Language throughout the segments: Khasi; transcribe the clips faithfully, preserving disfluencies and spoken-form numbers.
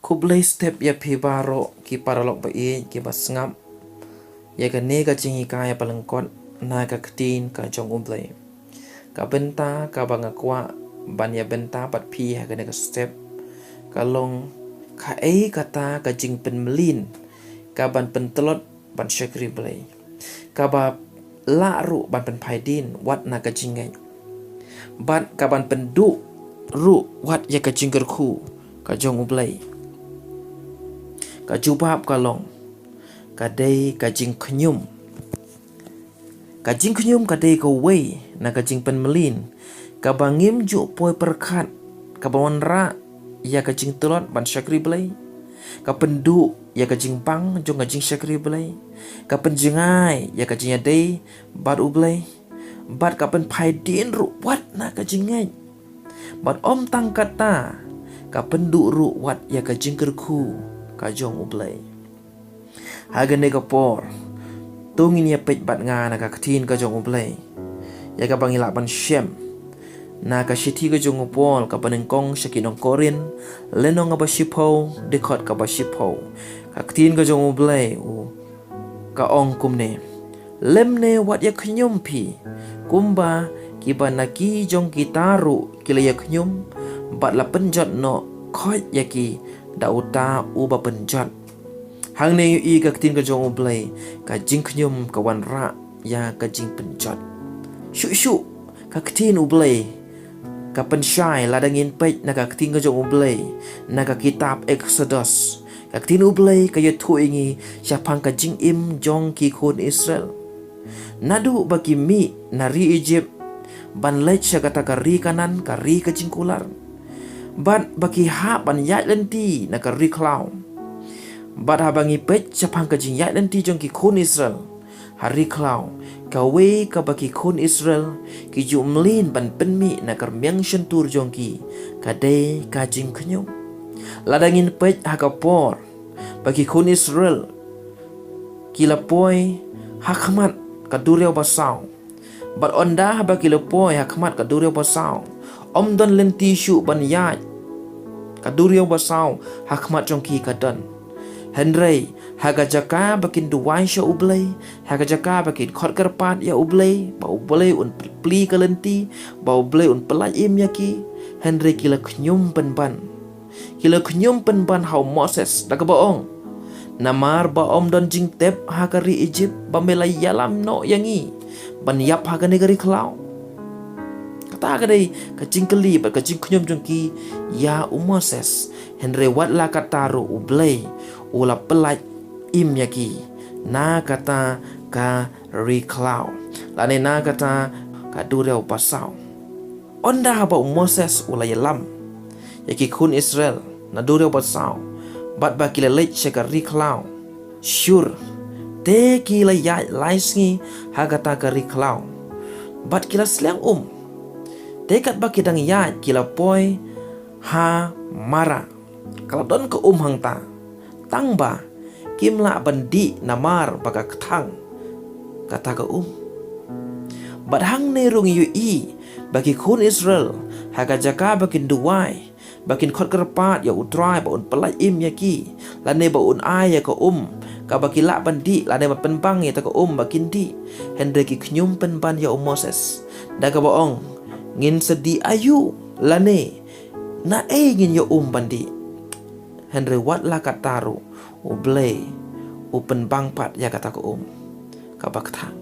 Khublei step ïa phi baroh ki paralok ba ïeit ki ba sngap ïa kane ka jinghikai ba lyngkot na ka ktien ka jong U Blei. Ka bynta kaba nga kwah ban ïa bynta bad phi ha kane ka step ka long kaei kata ka jingpynmlien kaban pyntlot ban shakri Blei, kaba lah ruh ban pynphai dien wat na ka jingngeit, bad kaban pynduh ruh wat ïa ka jingkyrkhu ka jong U Blei. Ka jubab ka long, ka dei ka jingkhñium. Ka jingkhñium ka dei kawei na ka jingpynmlien kaba ngim ju poi pyrkhat, kaba wanrah ïa ka jingtlot ban shakri Blei, ka pynduh ïa ka jingbang jong ka jingshakri Blei, ka pynjngai ïa ka jingïadei bad U Blei, bad ka pynphai dien ruh wat na ka jingngeit. Bad ym tang kata, ka pynduh ruh wat ïa ka jingkyrkhu ka jong U Blei. Ha kane ka por, to ngin ïa peit bad nga na ka ktien ka jong U Blei, ïa kaba ngi lah ban shem na ka shithi ka jong u Paul kaba nyngkong sha ki nong Korinth, lynnong kaba shiphew, dkhot kaba shiphew. Ka ktien ka jong U Blei u ka ong kumne: Lymne wat ïa khñium phi, kumba kiba na ki jong kita ruh ki la ïa khñium bad la pynjot noh khoit ïa ki da uta uba pynjot. Hangne ïohi ka ktien ka jong U Blei, ka jingkhñium ka wanrah ïa ka jingpynjot. Shuh shuh ka ktien U Blei ka pynshai lada ngin peit na ka ktien ka jong U Blei na ka kitab Eksodos. Ka ktien U Blei ka ïathuh ïa ngi shaphang ka jingim jong ki khun Israel. Naduh ba ki mih na ri Egypt ban leit sha kata ka ri Kanaan, ka ri ka jingkular, bad ba ki hap ban ïaid lynti na ka ri khlaw. Bad haba ngi peit shaphang ka jingïaid lynti jong ki khun Israel ha ri khlaw, kawei kaba ki khun Israel ki ju mlien ban pynmih na ka rmiang shyntur jong ki, ka dei ka jingkhñium. Lada ngin peit ha ka por ba ki khun Israel ki la poi ha khmat ka duriaw basaw, bad ynda haba ki la poi ha khmat ka duriaw basaw, ym don lynti shuh ban ïaid ka duriaw basaw ha khmat jong ki ka don. Hynrei ha ka jaka ba kin duwai sha U Blei, ha ka jaka ba kin khot kyrpad ïa U Blei, ba U Blei un plie ka lynti, ba U Blei un pyllait im ïa ki, hynrei ki la khñium pynban. Ki la khñium pynban ha u Moses da kaba ong: Namar ba ym don jingtep ha ka ri Egypt ba me la ïalam noh ïa ngi ban ïap ha kane ka ri khlaw. Kata ka dei ka jingkylli bad ka jingkhñium jong ki ïa u Moses. Hynrei wat la kata ruh U Blei u la pyllait im ïa ki na kata ka ri khlaw, lane na kata ka duriaw basaw. Ynda haba u Moses u la ïalam ïa ki khun Israel na duriaw basaw, bad ba ki la leit sha ka ri khlaw, shur te ki la ïaid lai sngi ha kata ka ri khlaw, bad ki la sleng um. Te katba ki dang ïaid ki la poi ha Mara. Ka la don ka um hangta, tangba kim lah ban dih namar ba ka kthang kata ka um. Bad hangne ruh ngi ïohi ba ki khun Israel ha ka jaka ba kin duwai, ba kin khot kyrpad ïa U Trai ba un pyllait im ïa ki, lane ba un ai ïa ka um kaba ki lah ban dih, lane ban pynbang ïa kata ka um ba kin dih, hynrei ki khñium pynban ïa u Moses da kaba ong: Ngin sa dih aïu, lane naei ngin ïa um ban dih? Hynrei wat la kata ruh U Blei u pynbang pat ïa kata ka um kaba kthang.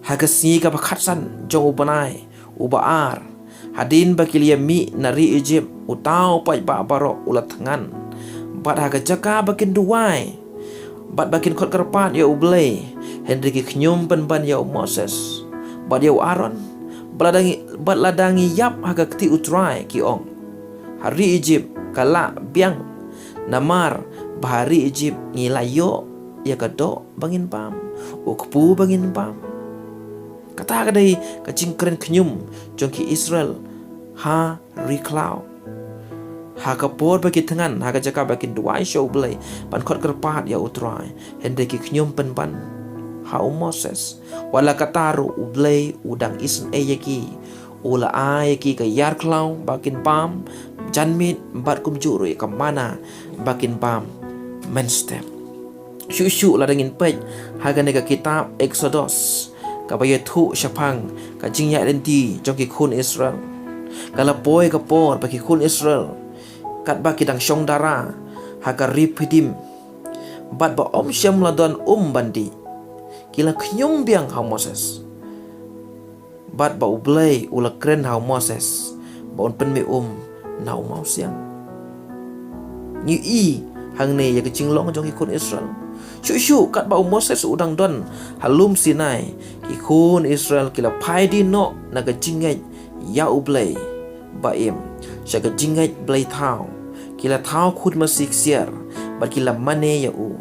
Ha ka sngi kaba khatsan jong u bnai uba ar, hadien ba ki la ïa mih na ri Egypt, uta u paidbah baroh u la thngan, bad ha ka jaka ba kin duwai bad ba kin khot kyrpad ïa U Blei, hynrei ki khñium pynban ïa u Moses bad ïa u Aaron. Bad lada ngi, bad lada ngi ïap ha ka kti U Trai, ki ong, ha ri Egypt ka lah biang, namar ba ha ri Egypt ngi la ïoh ïa ka doh ba ngin bam, u kpu ba ngin bam. Kata ka dei ka jingkren khñium jong ki Israel ha ri khlaw. Ha ka por ba ki thngan, ha ka jaka ba kin duwai sha U Blei ban khot kyrpad ïa U Trai, hynrei ki khñium pynban ha u Moses. Wat la kata ruh U Blei u dang isynei ïa ki, U la ai ïa ki ka ïar khlaw ba kin bam janmiet bad kumjuh ruh ïa ka manna ba kin bam mynstep. Shuh shuh lada ngin peit ha kane ka kitab Eksodos, kaba ïathuh shaphang ka jingïaid lynti jong ki khun Israel, ka la poi ka por ba ki khun Israel, katba ki dang shong dara ha ka Rephidim, bad ba ym shym la don um ban dih, ki la khñium biang ha u Moses. Bad ba U Blei u la kren ha u Moses ba un pynmih um na u mawsiang. Ngi i hangne ïa ka jinglong jong ki khun Israel. Shuh shuh katba u Moses u dang don ha lum Sinai, ki khun Israel ki la phai dien noh na ka jingngeit ïa U Blei ba im sha ka jingngeit blei thaw. Ki la thaw khun masi ksiar bad ki la mane ïa u.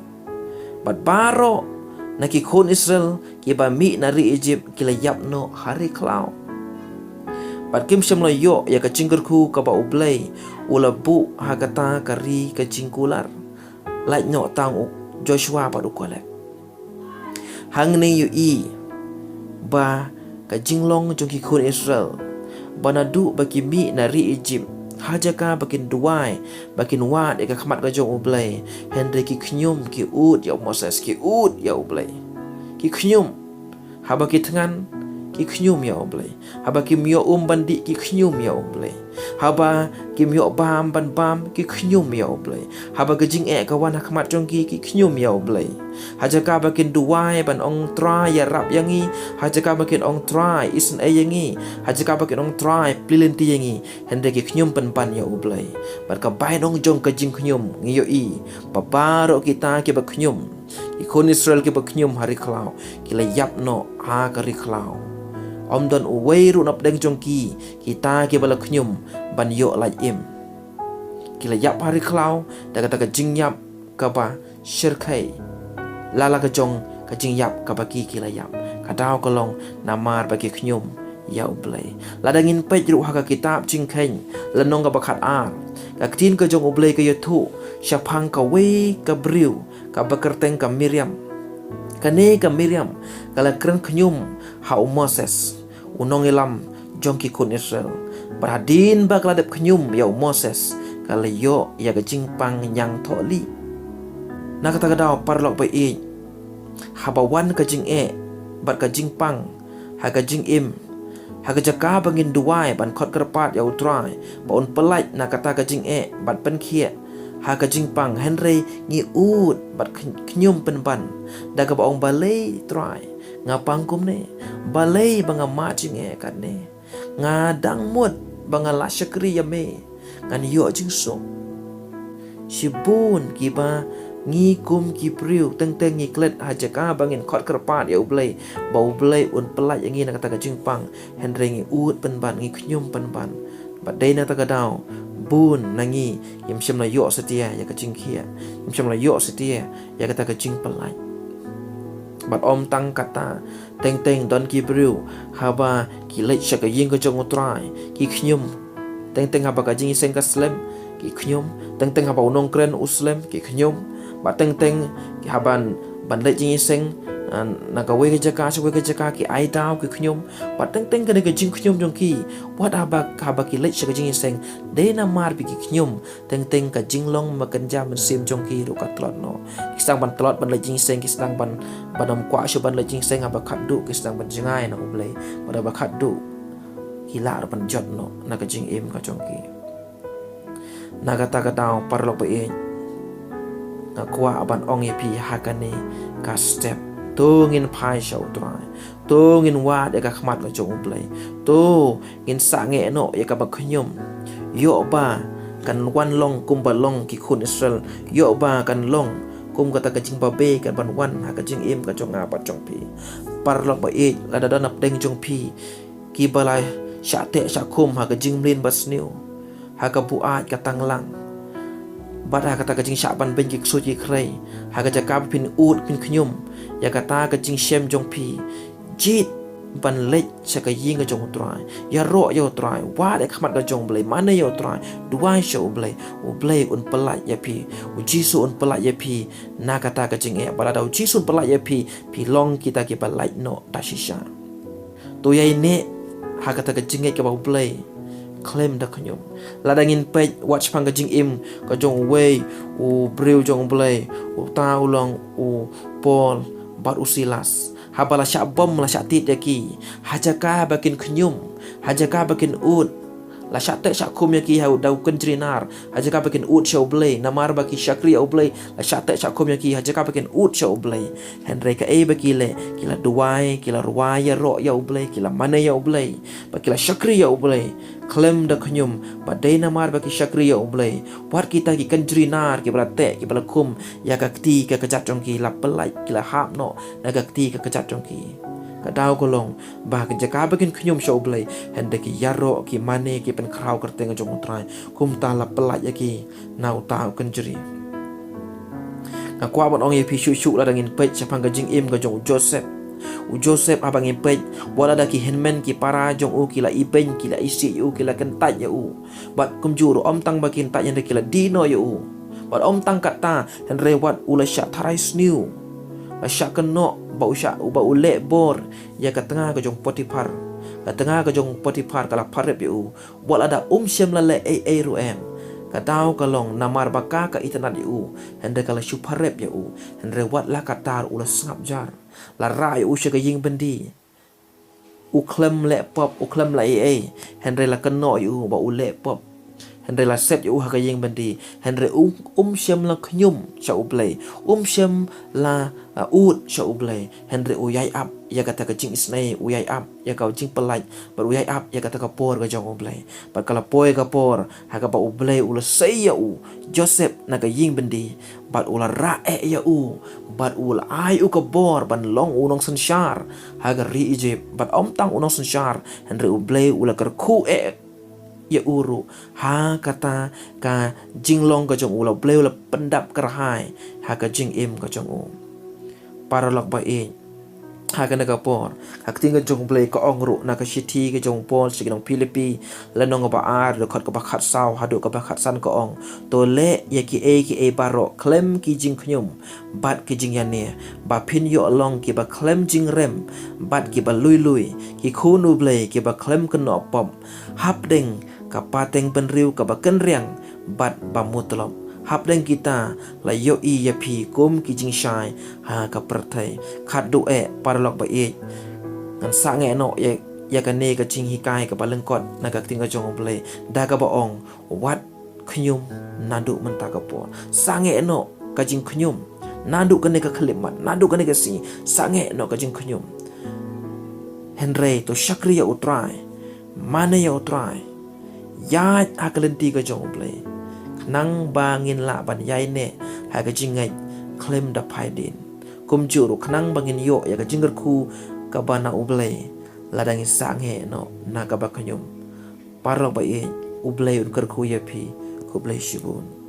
Bad baroh na ki khun Israel kiba mih na ri Egypt ki la ïap noh ha ri khlaw. Bad kim shym la ïoh ïa ka jingkyrkhu kaba U Blei u la buh ha kata ka ri ka jingkular, lait noh tang u Joshua bad u Kaleb. Hangne ngi i ba ka jinglong jong ki khun Israel, ba naduh ba ki mih na ri Egypt, ha jaka ba kin duwai, ba kin wad ïa ka khmat ka jong U Blei, hynrei ki khñium, ki ud ïa u Moses, ki ud ïa U Blei. Ki khñium. Haba ki thngan, ki khñium ïa U Blei. Haba kim ïoh um ban dih, ki khñium ïa U Blei. Haba kim ïoh bam ban bam, ki khñium ïa U Blei. Haba ka jingeh ka wan ha khmat jong ki, ki khñium ïa U Blei. Ha jaka ba kin duwai ban ong Trai ïarap ïa ngi, ha jaka ba kin ong Trai isynei ïa ngi, ha jaka ba kin ong Trai plie lynti ïa ngi, hynrei ki khñium pynban ïa U Blei. Bad ka bainong jong ka jingkhñium ngi ïohi ba baroh kita kiba khñium, ki khun Israel kiba khñium ha ri khlaw, ki la ïap noh ha ka ri khlaw. Ym don uwei ruh napdeng jong ki, kita kiba la khñium ban ïoh lait im. Ki la ïap ha ri khlaw da kata ka jingïap kaba shyrkhei, la la ka jong ka jingïap kaba ki ki la ïap. Ka daw ka long namar ba ki khñium ïa U Blei. Lada ngin peit ruh ha ka kitab Jingkheiñ, lynnong kaba khatar, ka ktien ka jong U Blei ka ïathuh shaphang kawei ka briew kaba kyrteng ka Miriam. Kane ka Miriam ka la kren khñium ha u Moses, u nongïalam jong ki khun Israel. Bad hadien ba ka la dep khñium ïa u Moses, ka la ïoh ïa ka jingpang ñiangthohlieh. Na kata ka daw, paralok ba ïeit, haba wan ka jingeh bad ka jingpang ha ka jingim, ha ka jaka ba ngin duwai ban khot kyrpad ïa U Trai ba un pyllait na kata ka jingeh bad pynkhiah ha ka jingpang, hynrei ngi ud bad khn-, khñium pynban da kaba ong, "Balei Trai nga pang kumne? Balei ba nga mad jingeh katne? Nga dang mut ba nga la shakri ïa me, ngan ïoh jingsuk." Shibun kiba ngi kum ki briew teng teng ngi klet ha jaka ba ngin khot kyrpad ïa U Blei ba U Blei un pyllait ïa ngi na kata ka jingpang, hynrei ngi ud pynban, ngi khñium pynban. Bad dei na kata ka daw, bun na ngi ngim shym la ïoh satia ïa ka jingkhiah, ngim shym la ïoh satia ïa kata ka jingpyllait. Bad ym tang kata, teng teng don ki briew haba ki leit sha ka ïing ka jong U Trai, ki khñium. Teng teng haba ka jingïaseng ka slem, ki khñium. Teng teng haba u nongkren u slem, ki khñium. Bad teng teng haba ban leit jingïaseng, ah, na kawei ka jaka sha kawei ka jaka, ki ai daw, ki khñium. Bad teng teng kane ka jingkhñium jong ki, wat haba, haba ki leit sha ka jingïaseng, dei namar ba ki khñium. Teng teng ka jinglong makynja mynsiem jong ki ruh ka tlot noh. Ki sdang ban tlot ban leit jingïaseng, ki sdang ban, ban ym kwah shuh ban leit jingïaseng, haba khatduh ki sdang ban jngai na U Blei. Bad haba khatduh ki lah ruh ban jot noh na ka jingim ka jong ki. Na kata ka daw, paralok ba ïeit, nga kwah ban ong ïa phi ha kane ka step, to ngin phai sha U Trai. To ngin wad ïa ka khmat ka jong U Blei. To ngin sangeh noh ïa kaba khñium. Ïoh ba kan wan long kumba long ki khun Israel. Ïoh ba kan long kum kata ka jingbabe kan ban wan ha ka jingim ka jong nga bad jong phi. Paralok ba ïeit, lada don napdeng jong phi kiba la shah teh shah khum ha ka jingmlien basniew, ha ka buaid ka tanglang, bad ha kata ka jingshah ban beiñ ki ksuid ki khrei, ha ka jaka ba phin ud phin khñium ïa kata ka jingshem jong phi, jied ban leit sha ka ïing ka jong U Trai. Ïaroh ïa U Trai, wad ïa ka khmat ka jong U Blei, mane ïa U Trai, duwai sha U Blei, U Blei un pyllait ïa phi, U Jisu un pyllait ïa phi na kata ka jingeh. Bad lada U Jisu un pyllait ïa phi, phi long kita kiba lait noh da shisha. To ïaineh ha kata ka jingngeit kaba U Blei khlem da khñium. Lada ngin peit wat shaphang ka jingim ka jong uwei u briew jong U Blei, uta u long u Paul bad u Silas. Haba la shah bom la shah tied ïa ki, ha jaka ba kin khñium, ha jaka ba kin ud, la shah teh shah khum ïa ki ha u da u kynjri nar, ha jaka ba kin ud sha U Blei, namar ba ki shakri ïa U Blei, la shah teh shah khum ïa ki ha jaka ba kin ud sha U Blei. Hynrei kaei ba ki leh, ki la duwai, ki la rwai ïaroh ïa U Blei, ki la mane ïa U Blei, bad ki la shakri ïa U Blei khlem da khñium. Bad dei namar ba ki shakri ïa U Blei, wat kita ki kynjri nar kiba la teh, kiba la khum ïa ka kti ka kjat jong ki, la pyllait, ki la hap noh na ka kti ka kjat jong ki. Ka daw ka long ba ka jaka ba kin khñium sha U Blei, hynrei ki ïaroh, ki mane, ki pynkhraw kyrteng jong U Trai, kumta la pyllait ïa ki na uta u kynjri. Nga kwah ban ong ïa phi shuh shuh lada ngin peit shaphang ka jingim ka jong u Joseph. U Joseph, haba ngin peit, wat lada ki hynmen ki para jong u ki la ibeiñ, ki la isih ïa u, ki la kyntait ïa u, bad kumjuh ruh ym tang ba ki kyntait, hynrei ki la die noh ïa u. Bad ym tang katta, hynrei wat u la shah tharai sniew, la shah kynnoh ba u shah, ba u leh bor ïa ka tnga ka jong Potiphar. Ka tnga ka jong Potiphar ka la pharep ïa u. Wat lada um shym la leh ei ei ruh em, ka daw ka long namar ba ka ka itynnad ïa u, hynrei ka la shu pharep ïa u. Hynrei wat la katta ruh u la sngap jar. La rah ïa u sha ka ïing byndi. U khlem leh pop, u khlem leh ei ei, hynrei la kynnoh ïa u ba u leh pop. Hynrei la set ïa u ha ka ïing byndi, hynrei um, um shym la khñium sha U Blei, um shym la, uh, ud sha U Blei, hynrei u ïai ap ïa kata ka jingisynei, u ïai ap ïa ka jingpyllait, bad u ïai ap ïa kata ka por ka jong U Blei. Bad ka la poi ka por ha kaba U Blei u la sei ïa u Joseph na ka ïing byndi, bad u la rah eh ïa u, bad u la ai u ka bor ban long u nongsynshar ha ka ri Egypt. Bad ym tang u nongsynshar, hynrei U Blei u la kyrkhu eh ïa u ruh ha kata ka jinglong ka jong u, la U Blei u la pyndap kyrhai ha ka jingim ka jong u. Paralok ba ïeit, ha kane ka por ka ktien ka jong U Blei ka ong ruh na ka shithi ka jong u Paul sha ki nong Philippi, lynnong kaba ar, dkhot kaba khatsaw haduh kaba khatsan, ka ong: To leh ïa kiei kiei baroh khlem ki jingkhñium bad ki jingïaner, ba phin ïoh long kiba khlem jingrem bad kiba lui lui, ki khun U Blei kiba khlem kynnoh pop, hapdeng ka pateng bynriew kaba kynriang bad ba mutlop, hapdeng kita la ïohi ïa phi kum ki jingshai ha ka pyrthei. Khatduh eh, paralok ba ïeit, ngan sangeh noh ïa, ïa kane ka jinghikai kaba lyngkot na ka ktien ka jong U Blei, da kaba ong: Wat khñium naduh mynta ka por. Sangeh noh ka jingkhñium naduh kane ka khyllipmat, naduh kane ka sngi. Sangeh noh ka jingkhñium. Hynrei to shakri ïa U Trai, mane ïa U Trai, ïaid ha ka lynti ka jong U Blei, khnang ba ngin lah ban ïaineh ha ka jingngeit khlem da phai dien. Kumjuh ruh khnang ba ngin ïoh ïa ka jingkyrkhu kaba na U Blei lada ngin sangeh noh na kaba khñium. Paralok ba ïeit, U Blei un kyrkhu ïa phi. Khublei shibun.